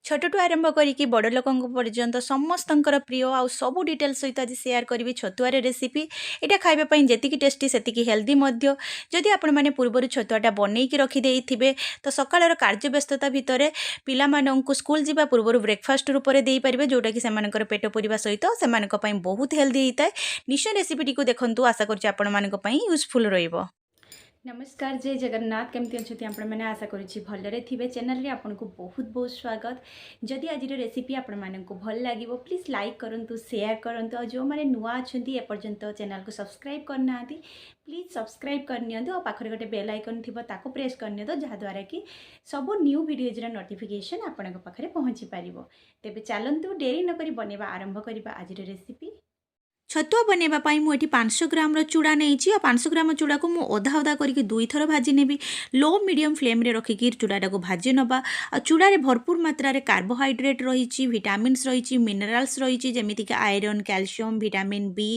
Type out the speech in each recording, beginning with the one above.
ଛୋଟଠୁ ଆରମ୍ଭ କରିକି ବଡ଼ ଲୋକଙ୍କ ପର୍ଯ୍ୟନ୍ତ ସମସ୍ତଙ୍କର ପ୍ରିୟ। ଆଉ ସବୁ ଡିଟେଲ୍ସ ସହିତ ଆଜି ସେୟାର କରିବି ଛତୁଆର ରେସିପି। ଏଇଟା ଖାଇବା ପାଇଁ ଯେତିକି ଟେଷ୍ଟି, ସେତିକି ହେଲ୍ଦି ମଧ୍ୟ। ଯଦି ଆପଣମାନେ ପୂର୍ବରୁ ଛତୁଆଟା ବନେଇକି ରଖିଦେଇଥିବେ, ତ ସକାଳର କାର୍ଯ୍ୟ ବ୍ୟସ୍ତତା ଭିତରେ ପିଲାମାନଙ୍କୁ ସ୍କୁଲ ଯିବା ପୂର୍ବରୁ ବ୍ରେକଫାଷ୍ଟ ରୂପରେ ଦେଇପାରିବେ, ଯେଉଁଟାକି ସେମାନଙ୍କର ପେଟ ପୂରିବା ସହିତ ସେମାନଙ୍କ ପାଇଁ ବହୁତ ହେଲ୍ଦି ହେଇଥାଏ। ନିଶ୍ଚୟ ରେସିପିଟିକୁ ଦେଖନ୍ତୁ, ଆଶା କରୁଛି ଆପଣମାନଙ୍କ ପାଇଁ ୟୁଜଫୁଲ୍ ରହିବ। ନମସ୍କାର, ଜୟ ଜଗନ୍ନାଥ। କେମିତି ଅଛନ୍ତି ଆପଣମାନେ? ଆଶା କରୁଛି ଭଲରେ ଥିବେ। ଚ୍ୟାନେଲରେ ଆପଣଙ୍କୁ ବହୁତ ବହୁତ ସ୍ୱାଗତ। ଯଦି ଆଜିର ରେସିପି ଆପଣମାନଙ୍କୁ ଭଲ ଲାଗିବ, ପ୍ଲିଜ୍ ଲାଇକ୍ କରନ୍ତୁ, ସେୟାର କରନ୍ତୁ। ଆଉ ଯେଉଁମାନେ ନୂଆ ଅଛନ୍ତି, ଏପର୍ଯ୍ୟନ୍ତ ଚ୍ୟାନେଲକୁ ସବସ୍କ୍ରାଇବ୍ କରିନାହାନ୍ତି, ପ୍ଲିଜ୍ ସବସ୍କ୍ରାଇବ୍ କରିନିଅନ୍ତୁ। ଆଉ ପାଖରେ ଗୋଟେ ବେଲ୍ ଆଇକନ୍ ଥିବ, ତାକୁ ପ୍ରେସ୍ କରିନିଅନ୍ତୁ, ଯାହାଦ୍ୱାରା କି ସବୁ ନ୍ୟୁ ଭିଡ଼ିଓଜର ନୋଟିଫିକେସନ୍ ଆପଣଙ୍କ ପାଖରେ ପହଞ୍ଚି ପାରିବ। ତେବେ ଚାଲନ୍ତୁ, ଡେରି ନକରି ବନେଇବା ଆରମ୍ଭ କରିବା ଆଜିର ରେସିପି। ଛତୁଆ ବନେଇବା ପାଇଁ ମୁଁ ଏଠି 500 ଗ୍ରାମର ଚୁଡ଼ା ନେଇଛି। ଆଉ 500 ଗ୍ରାମ ଚୁଡ଼ାକୁ ମୁଁ ଅଧା ଅଧା କରିକି ଦୁଇଥର ଭାଜି ନେବି। ଲୋ ମିଡ଼ିୟମ୍ ଫ୍ଲେମ୍ରେ ରଖିକି ଚୁଡ଼ାଟାକୁ ଭାଜି ନେବା। ଆଉ ଚୁଡ଼ାରେ ଭରପୁର ମାତ୍ରାରେ କାର୍ବୋହାଇଡ୍ରେଟ୍ ରହିଛି, ଭିଟାମିନ୍ସ ରହିଛି, ମିନେରାଲ୍ସ ରହିଛି, ଯେମିତିକି ଆଇରନ୍, କ୍ୟାଲସିୟମ୍, ଭିଟାମିନ୍ ବି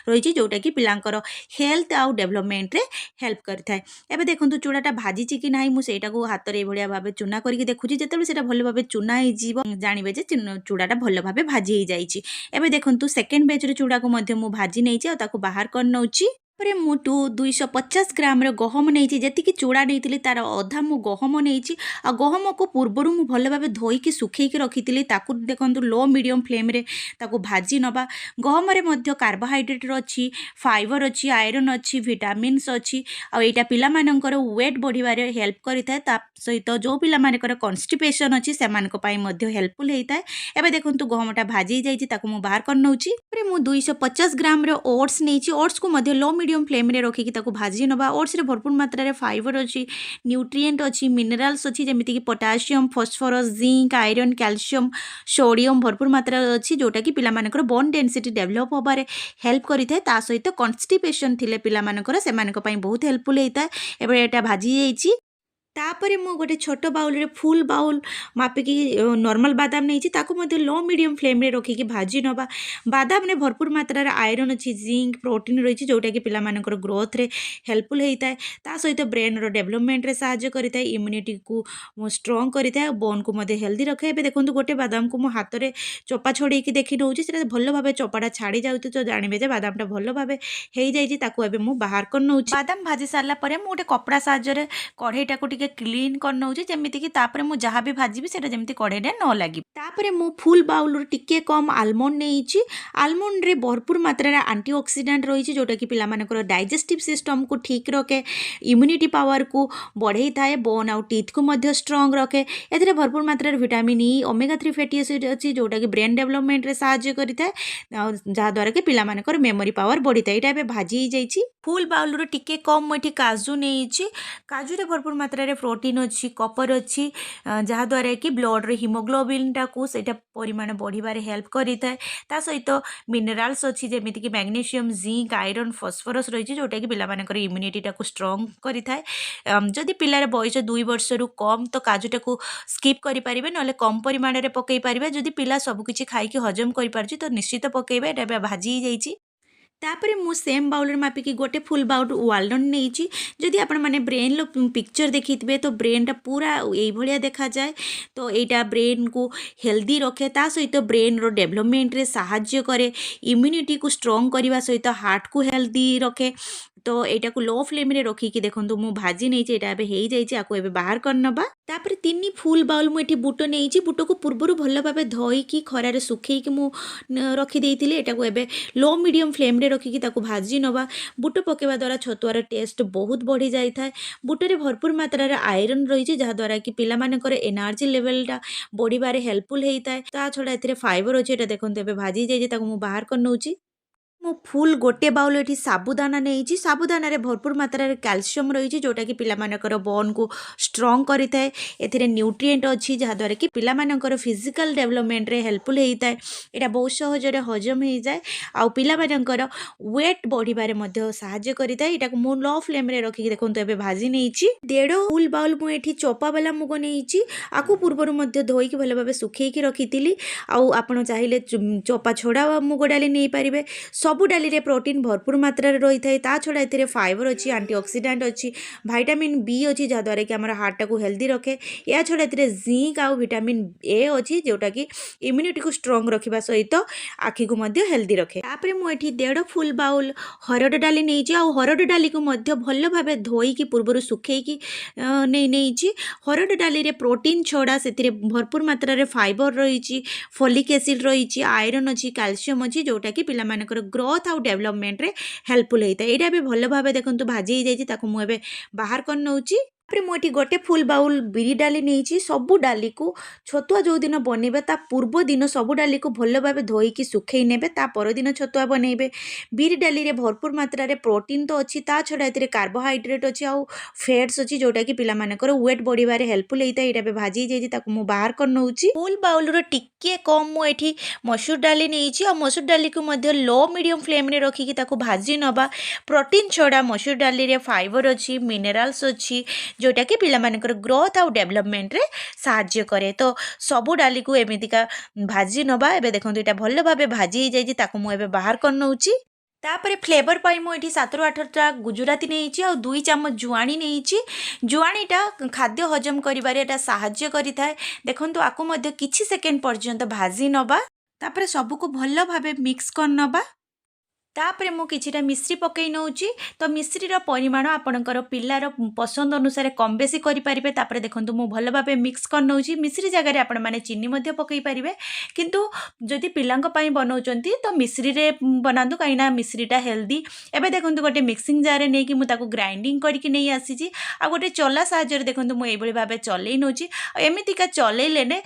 ରହିଛି, ଯେଉଁଟାକି ପିଲାଙ୍କର ହେଲ୍ଥ ଆଉ ଡେଭଲପମେଣ୍ଟରେ ହେଲ୍ପ କରିଥାଏ। ଏବେ ଦେଖନ୍ତୁ, ଚୁଡ଼ାଟା ଭାଜିଛି କି ନାହିଁ, ମୁଁ ସେଇଟାକୁ ହାତରେ ଏଇଭଳିଆ ଭାବେ ଚୁନା କରିକି ଦେଖୁଛି। ଯେତେବେଳେ ସେଇଟା ଭଲ ଭାବେ ଚୁନା ହେଇଯିବ, ଜାଣିବେ ଯେ ଚୁଡ଼ାଟା ଭଲ ଭାବେ ଭାଜି ହେଇଯାଇଛି। ଏବେ ଦେଖନ୍ତୁ, ସେକେଣ୍ଡ ବ୍ୟାଚ୍ର ଚୁଡ଼ାକୁ ମଧ୍ୟ ମୁଁ ଭାଜି ନେଇଛି ଆଉ ତାକୁ ବାହାର କରି ନେଉଛି। ତାପରେ ମୁଁ 250 ଗ୍ରାମର ଗହମ ନେଇଛି। ଯେତିକି ଚୁଡ଼ା ନେଇଥିଲି, ତାର ଅଧା ମୁଁ ଗହମ ନେଇଛି। ଆଉ ଗହମକୁ ପୂର୍ବରୁ ମୁଁ ଭଲ ଭାବେ ଧୋଇକି ଶୁଖେଇକି ରଖିଥିଲି। ତାକୁ ଦେଖନ୍ତୁ, ଲୋ ମିଡ଼ିୟମ୍ ଫ୍ଲେମ୍ରେ ତାକୁ ଭାଜି ନେବା। ଗହମରେ ମଧ୍ୟ କାର୍ବୋହାଇଡ୍ରେଟ୍ ଅଛି, ଫାଇବର ଅଛି, ଆଇରନ୍ ଅଛି, ଭିଟାମିନ୍ସ ଅଛି। ଆଉ ଏଇଟା ପିଲାମାନଙ୍କର ୱେଟ୍ ବଢ଼ିବାରେ ହେଲ୍ପ କରିଥାଏ। ତା ସହିତ ଯେଉଁ ପିଲାମାନଙ୍କର କନଷ୍ଟିପେସନ୍ ଅଛି, ସେମାନଙ୍କ ପାଇଁ ମଧ୍ୟ ହେଲ୍ପଫୁଲ୍ ହେଇଥାଏ। ଏବେ ଦେଖନ୍ତୁ, ଗହମଟା ଭାଜି ହେଇଯାଇଛି, ତାକୁ ମୁଁ ବାହାର କରି ନେଉଛି। ତାପରେ ମୁଁ 250 ଗ୍ରାମର ଓଟ୍ସ ନେଇଛି। ଓଟ୍ସକୁ ମଧ୍ୟ ଲୋ ମିଡ଼ିୟମ୍ ଫ୍ଲେମ୍ରେ ରଖିକି ତାକୁ ଭାଜି ନେବା। ଓଟ୍ସରେ ଭରପୁର ମାତ୍ରାରେ ଫାଇବର ଅଛି, ନ୍ୟୁଟ୍ରିଏଣ୍ଟ ଅଛି, ମିନେରାଲ୍ସ ଅଛି, ଯେମିତିକି potassium, phosphorus, zinc, iron, calcium, sodium ଭରପୁର ମାତ୍ରାରେ ଅଛି, ଯେଉଁଟାକି ପିଲାମାନଙ୍କର ବୋନ୍ ଡେନ୍ସିଟି ଡେଭଲପ୍ ହେବାରେ ହେଲ୍ପ କରିଥାଏ। ତା ସହିତ କନଷ୍ଟିପେସନ୍ ଥିଲେ ପିଲାମାନଙ୍କର, ସେମାନଙ୍କ ପାଇଁ ବହୁତ ହେଲ୍ପଫୁଲ୍ ହେଇଥାଏ। ଏବେ ଏଇଟା ଭାଜି ଯାଇଛି। ତାପରେ ମୁଁ ଗୋଟେ ଛୋଟ ବାଉଲରେ ଫୁଲ୍ ବାଉଲ ମାପିକି ନର୍ମାଲ୍ ବାଦାମ ନେଇଛି। ତାକୁ ମଧ୍ୟ ଲୋ ମିଡ଼ିୟମ୍ ଫ୍ଲେମ୍ରେ ରଖିକି ଭାଜି ନେବା। ବାଦାମରେ ଭରପୁର ମାତ୍ରାରେ ଆଇରନ୍ ଅଛି, ଜିଙ୍କ୍, ପ୍ରୋଟିନ୍ ରହିଛି, ଯେଉଁଟାକି ପିଲାମାନଙ୍କର ଗ୍ରୋଥରେ ହେଲ୍ପଫୁଲ୍ ହେଇଥାଏ। ତା ସହିତ ବ୍ରେନ୍ର ଡେଭଲପମେଣ୍ଟରେ ସାହାଯ୍ୟ କରିଥାଏ, ଇମ୍ୟୁନିଟିକୁ ଷ୍ଟ୍ରଙ୍ଗ କରିଥାଏ ଆଉ ବୋନ୍କୁ ମଧ୍ୟ ହେଲ୍ଦି ରଖେ। ଏବେ ଦେଖନ୍ତୁ, ଗୋଟେ ବାଦାମକୁ ମୁଁ ହାତରେ ଚୋପା ଛଡ଼େଇକି ଦେଖି ନେଉଛି। ସେଟା ଭଲ ଭାବେ ଚୋପାଟା ଛାଡ଼ି ଯାଉଛି, ତ ଜାଣିବେ ଯେ ବାଦାମଟା ଭଲ ଭାବେ ହେଇଯାଇଛି। ତାକୁ ଏବେ ମୁଁ ବାହାର କରି ନେଉଛି। ବାଦାମ ଭାଜି ସାରିଲା ପରେ ମୁଁ ଗୋଟେ କପଡ଼ା ସାହାଯ୍ୟରେ କଢ଼େଇଟାକୁ ଟିକେ କ୍ଲିନ୍ କରି ନେଉଛି, ଯେମିତିକି ତାପରେ ମୁଁ ଯାହା ବି ଭାଜିବି, ସେଇଟା ଯେମିତି କଢ଼େଇରେ ନ ଲାଗିବ। ତାପରେ ମୁଁ ଫୁଲ୍ ବାଉଲରୁ ଟିକେ କମ୍ ଆଲମଣ୍ଡ ନେଇଛି। ଆଲମଣ୍ଡରେ ଭରପୁର ମାତ୍ରାରେ ଆଣ୍ଟି ଅକ୍ସିଡାଣ୍ଟ ରହିଛି, ଯେଉଁଟାକି ପିଲାମାନଙ୍କର ଡାଇଜେଷ୍ଟିଭ୍ ସିଷ୍ଟମ୍କୁ ଠିକ୍ ରଖେ, ଇମ୍ୟୁନିଟି ପାୱାରକୁ ବଢ଼େଇଥାଏ, ବୋନ୍ ଆଉ ଟିଥ୍କୁ ମଧ୍ୟ ଷ୍ଟ୍ରଙ୍ଗ ରଖେ। ଏଥିରେ ଭରପୁର ମାତ୍ରାରେ vitamin E, omega 3 fatty acid ଅଛି, ଯେଉଁଟାକି ବ୍ରେନ୍ ଡେଭଲପମେଣ୍ଟରେ ସାହାଯ୍ୟ କରିଥାଏ ଆଉ ଯାହାଦ୍ୱାରା କି ପିଲାମାନଙ୍କର ମେମୋରି ପାୱାର ବଢ଼ିଥାଏ। ଏଇଟା ଏବେ ଭାଜି ହେଇଯାଇଛି। ଫୁଲ୍ ବାଉଲରୁ ଟିକେ କମ୍ ମୁଁ ଏଠି କାଜୁ ନେଇଛି। କାଜୁରେ ଭରପୁର ମାତ୍ରାରେ ପ୍ରୋଟିନ୍ ଅଛି, କପର୍ ଅଛି, ଯାହାଦ୍ୱାରା କି ବ୍ଲଡ଼ର ହିମୋଗ୍ଲୋବିନ୍ଟାକୁ ସେଇଟା ପରିମାଣ ବଢ଼ିବାରେ ହେଲ୍ପ କରିଥାଏ। ତା ସହିତ ମିନେରାଲ୍ସ ଅଛି, ଯେମିତିକି ମ୍ୟାଗ୍ନେସିୟମ୍, ଜିଙ୍କ୍, ଆଇରନ୍, ଫସ୍ଫରସ୍ ରହିଛି, ଯେଉଁଟାକି ପିଲାମାନଙ୍କର ଇମ୍ୟୁନିଟିଟାକୁ ଷ୍ଟ୍ରଙ୍ଗ କରିଥାଏ। ଯଦି ପିଲାର ବୟସ 2 ବର୍ଷରୁ କମ୍, ତ କାଜୁଟାକୁ ସ୍କିପ୍ କରିପାରିବେ, ନହେଲେ କମ୍ ପରିମାଣରେ ପକାଇ ପାରିବେ। ଯଦି ପିଲା ସବୁକିଛି ଖାଇକି ହଜମ କରିପାରୁଛି, ତ ନିଶ୍ଚିତ ପକାଇବେ। ଏଇଟା ଏବେ ଭାଜି ହେଇଯାଇଛି। ତାପରେ ମୁଁ ସେମ୍ ବାଉଲରେ ମାପିକି ଗୋଟେ ଫୁଲ୍ ବାଉଲ ୱାଲନଟ୍ ନେଇଛି। ଯଦି ଆପଣମାନେ ବ୍ରେନ୍ର ପିକ୍ଚର୍ ଦେଖିଥିବେ, ତ ବ୍ରେନ୍ଟା ପୁରା ଏଇଭଳିଆ ଦେଖାଯାଏ। ତ ଏଇଟା ବ୍ରେନ୍କୁ ହେଲ୍ଦି ରଖେ, ତା ସହିତ ବ୍ରେନ୍ର ଡେଭଲପମେଣ୍ଟରେ ସାହାଯ୍ୟ କରେ, ଇମ୍ୟୁନିଟିକୁ ଷ୍ଟ୍ରଙ୍ଗ କରିବା ସହିତ ହାର୍ଟକୁ ହେଲ୍ଦି ରଖେ। ତ ଏଇଟାକୁ ଲୋ ଫ୍ଲେମ୍ରେ ରଖିକି ଦେଖନ୍ତୁ, ମୁଁ ଭାଜି ନେଇଛି। ଏଇଟା ଏବେ ହେଇଯାଇଛି, ଆକୁ ଏବେ ବାହାର କରିନେବା। ତାପରେ ତିନି ଫୁଲ୍ ବାଉଲ୍ ମୁଁ ଏଠି ବୁଟ ନେଇଛି। ବୁଟକୁ ପୂର୍ବରୁ ଭଲ ଭାବେ ଧୋଇକି ଖରାରେ ଶୁଖେଇକି ମୁଁ ରଖିଦେଇଥିଲି। ଏଟାକୁ ଏବେ ଲୋ ମିଡ଼ିୟମ୍ ଫ୍ଲେମ୍ରେ ରଖିକି ତାକୁ ଭାଜି ନେବା। ବୁଟ ପକାଇବା ଦ୍ୱାରା ଛତୁଆର ଟେଷ୍ଟ ବହୁତ ବଢ଼ି ଯାଇଥାଏ। ବୁଟରେ ଭରପୁର ମାତ୍ରାରେ ଆଇରନ୍ ରହିଛି, ଯାହାଦ୍ୱାରା କି ପିଲାମାନଙ୍କର ଏନର୍ଜି ଲେଭେଲଟା ବଢ଼ିବାରେ ହେଲ୍ପଫୁଲ୍ ହେଇଥାଏ। ତା ଛଡ଼ା ଏଥିରେ ଫାଇବର ଅଛି। ଏଇଟା ଦେଖନ୍ତୁ, ଏବେ ଭାଜି ଯାଇଛି, ତାକୁ ମୁଁ ବାହାର କରି ନେଉଛି। ମୁଁ ଫୁଲ୍ ଗୋଟେ ବାଉଲ୍ ଏଠି ସାବୁଦାନା ନେଇଛି। ସାବୁଦାନାରେ ଭରପୁର ମାତ୍ରାରେ କ୍ୟାଲସିୟମ୍ ରହିଛି, ଯେଉଁଟାକି ପିଲାମାନଙ୍କର ବୋନ୍କୁ ଷ୍ଟ୍ରଙ୍ଗ କରିଥାଏ। ଏଥିରେ ନ୍ୟୁଟ୍ରିଏଣ୍ଟ ଅଛି, ଯାହାଦ୍ୱାରା କି ପିଲାମାନଙ୍କର ଫିଜିକାଲ୍ ଡେଭଲପମେଣ୍ଟରେ ହେଲ୍ପଫୁଲ୍ ହେଇଥାଏ। ଏଇଟା ବହୁତ ସହଜରେ ହଜମ ହେଇଯାଏ ଆଉ ପିଲାମାନଙ୍କର ୱେଟ୍ ବଢ଼ିବାରେ ମଧ୍ୟ ସାହାଯ୍ୟ କରିଥାଏ। ଏଇଟାକୁ ମୁଁ ଲୋ ଫ୍ଲେମ୍ରେ ରଖିକି ଦେଖନ୍ତୁ, ଏବେ ଭାଜି ନେଇଛି। ଦେଢ଼ ଫୁଲ୍ ବାଉଲ୍ ମୁଁ ଏଠି ଚୋପାବାଲା ମୁଗ ନେଇଛି। ଆକୁ ପୂର୍ବରୁ ମଧ୍ୟ ଧୋଇକି ଭଲ ଭାବେ ଶୁଖେଇକି ରଖିଥିଲି। ଆଉ ଆପଣ ଚାହିଁଲେ ଚୋପା ଛଡ଼ା ମୁଗ ଡାଲି ନେଇପାରିବେ। ସବୁ ସବୁ ଡାଲିରେ ପ୍ରୋଟିନ୍ ଭରପୁର ମାତ୍ରାରେ ରହିଥାଏ। ତା ଛଡ଼ା ଏଥିରେ ଫାଇବର ଅଛି, ଆଣ୍ଟିଅକ୍ସିଡାଣ୍ଟ ଅଛି, ଭାଇଟାମିନ୍ ବି ଅଛି, ଯାହାଦ୍ୱାରା କି ଆମର ହାର୍ଟଟାକୁ ହେଲ୍ଦି ରଖେ। ଏହା ଛଡ଼ା ଏଥିରେ ଜିଙ୍କ୍ ଆଉ ଭିଟାମିନ୍ ଏ ଅଛି, ଯେଉଁଟାକି ଇମ୍ୟୁନିଟିକୁ ଷ୍ଟ୍ରଙ୍ଗ ରଖିବା ସହିତ ଆଖିକୁ ମଧ୍ୟ ହେଲ୍ଦି ରଖେ। ତାପରେ ମୁଁ ଏଠି 1.5 ଫୁଲ୍ ବାଉଲ୍ ହରଡ଼ ଡାଲି ନେଇଛି। ଆଉ ହରଡ଼ ଡାଲିକୁ ମଧ୍ୟ ଭଲ ଭାବେ ଧୋଇକି ପୂର୍ବରୁ ଶୁଖେଇକି ନେଇଛି। ହରଡ଼ ଡାଲିରେ ପ୍ରୋଟିନ୍ ଛଡ଼ା ସେଥିରେ ଭରପୁର ମାତ୍ରାରେ ଫାଇବର ରହିଛି, ଫଲିକ୍ ଏସିଡ୍ ରହିଛି, ଆଇରନ୍ ଅଛି, କ୍ୟାଲସିୟମ୍ ଅଛି, ଯେଉଁଟାକି ପିଲାମାନଙ୍କର ଗ୍ରୋଥ୍ ଆଉ ଡେଭଲପମେଣ୍ଟରେ ହେଲ୍ପଫୁଲ୍ ହେଇଥାଏ। ଏଇଟା ଏବେ ଭଲ ଭାବେ ଦେଖନ୍ତୁ ଭାଜି ହେଇଯାଇଛି, ତାକୁ ମୁଁ ଏବେ ବାହାର କରି ନେଉଛି। ତାପରେ ମୁଁ ଏଠି ଗୋଟେ ଫୁଲ୍ ବାଉଲ୍ ବିରି ଡାଲି ନେଇଛି। ସବୁ ଡାଲିକୁ ଛତୁଆ ଯେଉଁଦିନ ବନେଇବେ, ତା ପୂର୍ବ ଦିନ ସବୁ ଡାଲିକୁ ଭଲ ଭାବେ ଧୋଇକି ଶୁଖେଇ ନେବେ, ତା ପରଦିନ ଛତୁଆ ବନେଇବେ। ବିରି ଡାଲିରେ ଭରପୁର ମାତ୍ରାରେ ପ୍ରୋଟିନ୍ ତ ଅଛି, ତା ଛଡ଼ା ଏଥିରେ କାର୍ବୋହାଇଡ୍ରେଟ୍ ଅଛି ଆଉ ଫ୍ୟାଟ୍ସ ଅଛି, ଯେଉଁଟାକି ପିଲାମାନଙ୍କର ୱେଟ୍ ବଢ଼ିବାରେ ହେଲ୍ପଫୁଲ୍ ହେଇଥାଏ। ଏଇଟା ଏବେ ଭାଜି ହେଇଯାଇଛି, ତାକୁ ମୁଁ ବାହାର କରି ନେଉଛି। ଫୁଲ୍ ବାଉଲ୍ର ଟିକିଏ କମ୍ ମୁଁ ଏଠି ମସୁର ଡାଲି ନେଇଛି। ଆଉ ମସୁର ଡାଲିକୁ ମଧ୍ୟ ଲୋ ମିଡ଼ିୟମ୍ ଫ୍ଲେମ୍ରେ ରଖିକି ତାକୁ ଭାଜି ନେବା। ପ୍ରୋଟିନ୍ ଛଡ଼ା ମସୁର ଡାଲିରେ ଫାଇବର ଅଛି, ମିନେରାଲ୍ସ ଅଛି, ଯେଉଁଟାକି ପିଲାମାନଙ୍କର ଗ୍ରୋଥ୍ ଆଉ ଡେଭଲପମେଣ୍ଟରେ ସାହାଯ୍ୟ କରେ। ତ ସବୁ ଡାଲିକୁ ଏମିତିକା ଭାଜି ନେବା। ଏବେ ଦେଖନ୍ତୁ, ଏଇଟା ଭଲ ଭାବେ ଭାଜି ହେଇଯାଇଛି, ତାକୁ ମୁଁ ଏବେ ବାହାର କରି ନେଉଛି। ତାପରେ ଫ୍ଲେଭର ପାଇଁ ମୁଁ ଏଠି 7ରୁ 8ଟା ଗୁଜୁରାତି ନେଇଛି ଆଉ 2 ଚାମଚ ଜୁଆଣି ନେଇଛି। ଜୁଆଣିଟା ଖାଦ୍ୟ ହଜମ କରିବାରେ ଏଇଟା ସାହାଯ୍ୟ କରିଥାଏ। ଦେଖନ୍ତୁ, ଆକୁ ମଧ୍ୟ କିଛି ସେକେଣ୍ଡ ପର୍ଯ୍ୟନ୍ତ ଭାଜି ନେବା। ତାପରେ ସବୁକୁ ଭଲ ଭାବେ ମିକ୍ସ କରିନେବା। ତାପରେ ମୁଁ କିଛିଟା ମିଶ୍ରି ପକାଇ ନେଉଛି। ତ ମିଶ୍ରିର ପରିମାଣ ଆପଣଙ୍କର ପିଲାର ପସନ୍ଦ ଅନୁସାରେ କମ୍ ବେଶୀ କରିପାରିବେ। ତାପରେ ଦେଖନ୍ତୁ, ମୁଁ ଭଲ ଭାବେ ମିକ୍ସ କରିନେଉଛି। ମିଶ୍ରି ଜାଗାରେ ଆପଣମାନେ ଚିନି ମଧ୍ୟ ପକାଇ ପାରିବେ, କିନ୍ତୁ ଯଦି ପିଲାଙ୍କ ପାଇଁ ବନାଉଛନ୍ତି ତ ମିଶ୍ରିରେ ବନାନ୍ତୁ, କାହିଁକିନା ମିଶ୍ରିଟା ହେଲ୍ଦି। ଏବେ ଦେଖନ୍ତୁ, ଗୋଟେ ମିକ୍ସିଂ ଜାର୍ରେ ନେଇକି ମୁଁ ତାକୁ ଗ୍ରାଇଣ୍ଡିଙ୍ଗ କରିକି ନେଇ ଆସିଛି। ଆଉ ଗୋଟେ ଚଲା ସାହାଯ୍ୟରେ ଦେଖନ୍ତୁ, ମୁଁ ଏଇଭଳି ଭାବେ ଚଲେଇ ନେଉଛି। ଆଉ ଏମିତିକା ଚଲେଇଲେ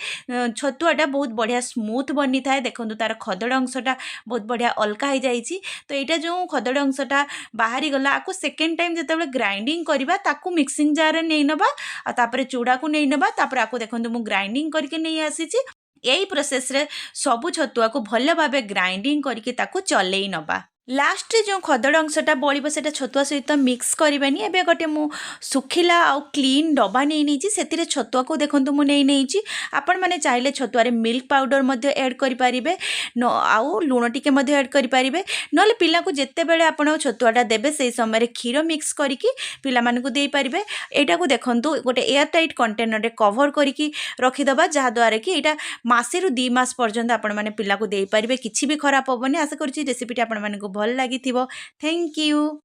ଛତୁଆଟା ବହୁତ ବଢ଼ିଆ ସ୍ମୁଥ୍ ବନିଥାଏ। ଦେଖନ୍ତୁ, ତାର ଖଦଡ଼ ଅଂଶଟା ବହୁତ ବଢ଼ିଆ ଅଲଗା ହେଇଯାଇଛି। ତ ଏଇଟା ଯେଉଁ ଖଦଡ଼ ଅଂଶଟା ବାହାରିଗଲା, ଆକୁ ସେକେଣ୍ଡ ଟାଇମ୍ ଯେତେବେଳେ ଗ୍ରାଇଣ୍ଡିଙ୍ଗ କରିବା, ତାକୁ ମିକ୍ସିଂ ଜାର୍ରେ ନେଇ ନେବା ଆଉ ତାପରେ ଚୁଡ଼ାକୁ ନେଇ ନେବା। ତାପରେ ଆକୁ ଦେଖନ୍ତୁ, ମୁଁ ଗ୍ରାଇଣ୍ଡିଙ୍ଗ କରିକି ନେଇ ଆସିଛି। ଏଇ ପ୍ରୋସେସ୍ରେ ସବୁ ଛତୁଆକୁ ଭଲ ଭାବେ ଗ୍ରାଇଣ୍ଡିଙ୍ଗ କରିକି ତାକୁ ଚଲେଇ ନେବା। ଲାଷ୍ଟରେ ଯେଉଁ ଖଦଡ଼ ଅଂଶଟା ବଳିବ, ସେଇଟା ଛତୁଆ ସହିତ ମିକ୍ସ କରିବାନି। ଏବେ ଗୋଟେ ମୁଁ ଶୁଖିଲା ଆଉ କ୍ଲିନ୍ ଡବା ନେଇ ନେଇଛି। ସେଥିରେ ଛତୁଆକୁ ଦେଖନ୍ତୁ, ମୁଁ ନେଇ ନେଇଛି। ଆପଣମାନେ ଚାହିଁଲେ ଛତୁଆରେ ମିଲ୍କ ପାଉଡ଼ର ମଧ୍ୟ ଆଡ଼୍ କରିପାରିବେ ନ ଆଉ ଲୁଣ ଟିକେ ମଧ୍ୟ ଆଡ଼୍ କରିପାରିବେ। ନହେଲେ ପିଲାକୁ ଯେତେବେଳେ ଆପଣ ଛତୁଆଟା ଦେବେ, ସେଇ ସମୟରେ କ୍ଷୀର ମିକ୍ସ କରିକି ପିଲାମାନଙ୍କୁ ଦେଇପାରିବେ। ଏଇଟାକୁ ଦେଖନ୍ତୁ, ଗୋଟେ ଏୟାର ଟାଇଟ୍ କଣ୍ଟେନରରେ କଭର୍ କରିକି ରଖିଦେବା, ଯାହାଦ୍ୱାରା କି ଏଇଟା ମାସେରୁ 2 ମାସ ପର୍ଯ୍ୟନ୍ତ ଆପଣମାନେ ପିଲାକୁ ଦେଇପାରିବେ, କିଛି ବି ଖରାପ ହେବନି। ଆଶା କରୁଛି ରେସିପିଟି ଆପଣମାନଙ୍କୁ ଭଲ ଲାଗିଥିବ। Thank you.